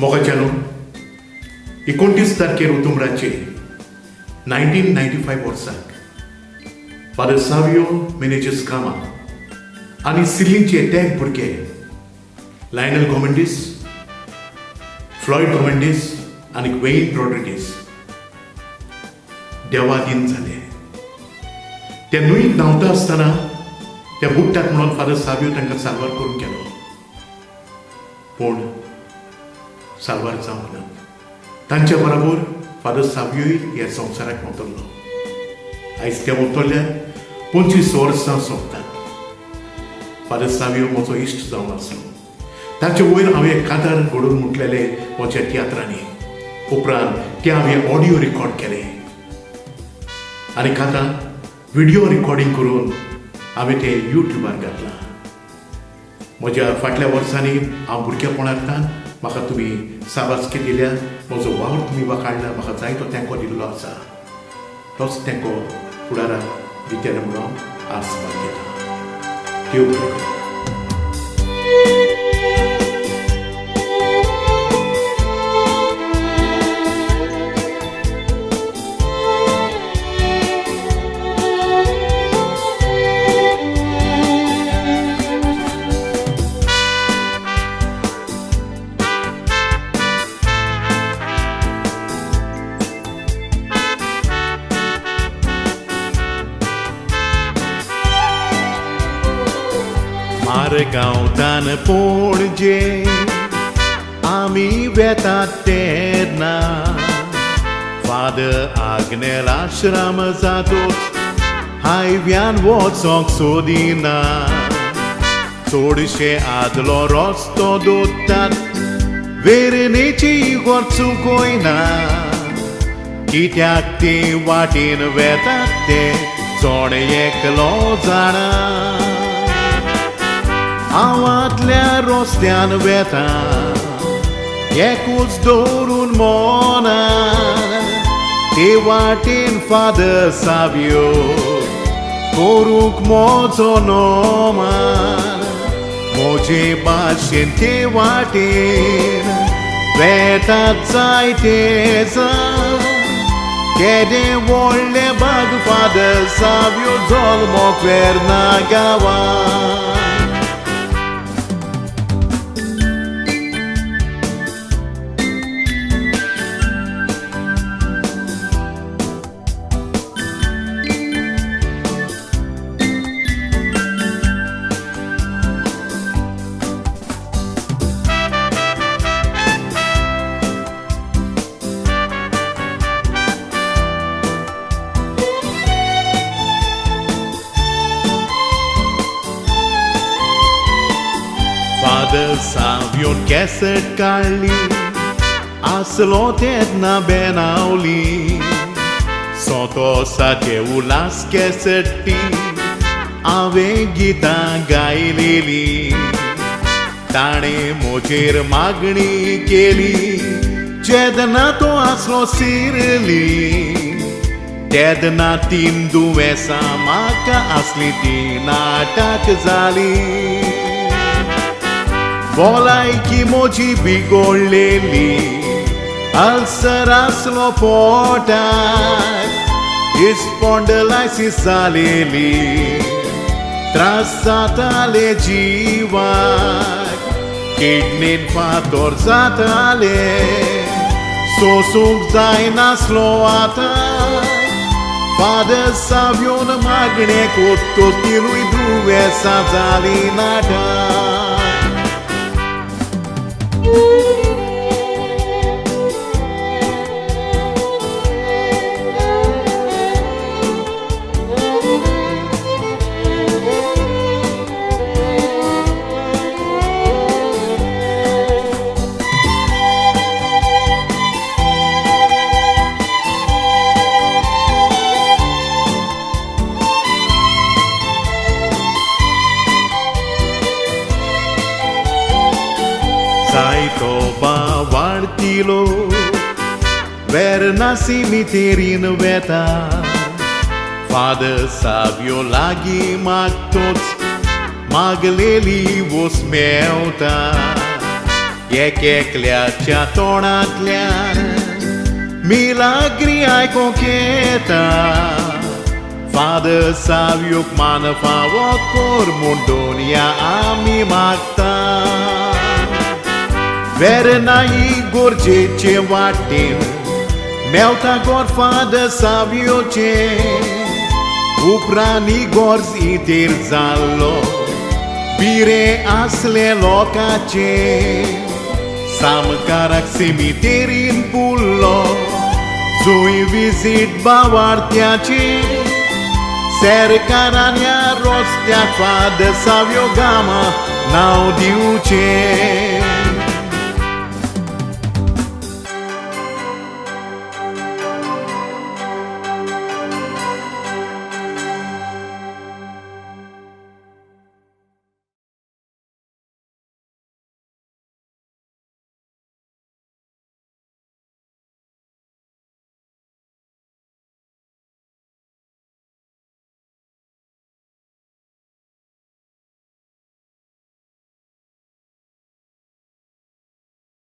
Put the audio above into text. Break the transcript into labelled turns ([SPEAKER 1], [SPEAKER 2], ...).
[SPEAKER 1] मोगाच्यानो, 29 तारखेर उतुमराचे 1995 वर्साक फादर सावियो मेनेजस कामा आनी सिल्लीचे तेग भुरगे लायनल गोमेंडीस, फ्लॉयड गोमेंडीस आनी वेन रॉड्रिगीस देवाधीन जाले. ते न्हंयत न्हांवता आसतना ते बुडटात म्हणून फादर सावियो तांकां साल्वार करून गेलो, पूण साल्वार जावंक ना. तांच्या बरोबर फादर सावियोय ह्या संवसाराक वतलो. आयज ते वतल्या 25 वर्सां सोंपतात. फादर सावियो म्हजो इश्ट जावन आसलो. ताचे वयर हांवें कांतार घडोवन म्हटलेले म्हज्या तियात्रांनी. उपरांत ते हांवें ऑडियो रिकॉर्ड केले आनी आतां विडियो रिकॉर्डिंग करून हांवें ते युट्युबार घातलां. म्हज्या फाटल्या वर्सांनी हांव भुरगेपणांतल्यान म्हाका तुमी साबासकी दिल्या, म्हजो वावर तुमी वाखाणला, म्हाका जायतो तेंको दिल्लो आसा. तोच तेंको फुडाराक दितले म्हणून आस बाळगिता. देव बरें करूं. मारगांवतान पणजे आमी वेतात तेन्ना फादर आग्नेल आश्रम जातोच हायव्यान वचोंक सोदिना. चडशे आदलो रस्तो दोतात, वेर्नेची घर चुकयना. कित्याक ते वाटेन वेतात ते चोड एकलो जाणा. हांवांतल्या रस्त्यान वेता एकूच दवरून मनान, ते वाटेन फादर सावियो करूंक म्हजो नोमान. म्हजे भाशेन ते वाटेन वेतात जायते जाण. केदें व्हडलें भाग फादर सावियो जल्मोक वेर्ना गांवान. फादर सावियोन कॅसेट काडली आसलो तेन्ना बेनावली. सोतोसाचे उल्हास कॅसेट ती हांवें गितां गायलेली. ताणें म्हजेर मागणी केली जेन्ना तो आसलो सिरली, तेन्ना तीन दुयेंसां म्हाका आसली ती नाटक जाली. भलायकी म्हजी बिगडलेली, अल्सर आसलो पोटाक, स्पॉन्डलायसीस जालेली, त्रास जाताले जिवाक, किडनीन फातोर जाताले, सोसूंक जायनासलो आतां. फादर सावियोन मागणें कोत्तोच तिनूय दुयेंसां जालीं नाटक. जायतो बावाडतिलो वेर्ना सिमितेरीन वेता, फादर सावियो लागीं मागतोच मागलेली वोस मेवता. एक एकल्याच्या तोंडांतल्यान मिलाग्री आयकोंक येता. फादर सावयूक मान फावो कोर म्हूण दोनया आमी मागता. वेर्ना इगोर्जेचे वाटेन मेवता गोर फादर सावियोचे. उपरांत इगोर्ज इतेर जाल्लो बिरे आसले लोकांचे. सामकाराक सिमितेरीन पुरलो जुंय विजीट बावार्त्याची. सरकारान ह्या रस्त्याक फादर सावियो गामा नांव दिवचें.